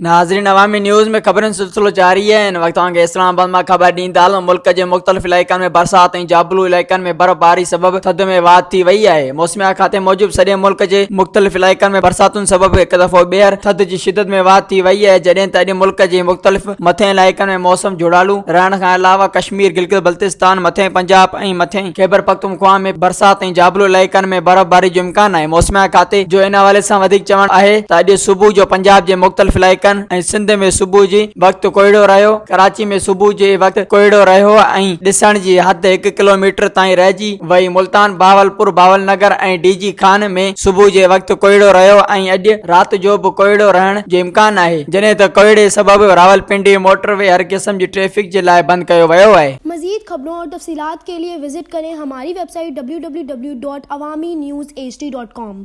ناظرين عوامي نيوز ۾ خبرن جو سلسلو جاري آهي هن وقت اوهان کي اسلام آباد مان خبر ڏيندا هلون ملڪ جي مختلف علائقن ۾ برسات ۽ جابلو علائقن ۾ برفباري سبب ٿڌ ۾ واڌ ٿي وئي آهي موسميات کاتي موجب سڄي ملڪ جي مختلف علائقن ۾ برساتن سبب هڪ دفعو ٻيهر ٿڌ جي شدت ۾ واڌ ٿي وئي آهي جڏهن ته اڄ ملڪ جي مختلف مٿين علائقن ۾ موسم جهڙالو رهڻ کان علاوه ڪشمير گلگت بلتستان مٿين پنجاب ۽ مٿين خيبرپختونخوا ۾ برسات ۽ جابلو علائقن ۾ برفباري جو امڪان آهي. موسميات کاتي جو ان حوالي سان وڌيڪ چوڻ آهي ته اڄ صبح جو پنجاب جي مختلف علائقن ۽ سنڌ ۾ صبح جي وقت ڪوهيڙو رهيو، ڪراچي ۾ صبح جي وقت ڪوهيڙو رهيو ۽ ڏسڻ جي حد هڪ ڪلوميٽر تائين رهجي وئي، ملتان، بهاولپور، بهاولنگر ۽ ڊي جي خان ۾ صبح جي وقت ڪوهيڙو رهيو ۽ اڄ رات جو به ڪوهيڙو رهڻ جو امڪان آهي، جڏهن ته ڪوهيڙي سبب راولپنڊي موٽر وي هر قسم جي ٽريفڪ جي لاء بند ڪيو ويو آهي. مزيد خبرون اور تفصيلات کے لئے وزٽ ڪرين ھماري website W W W dot Awami news H D dot com.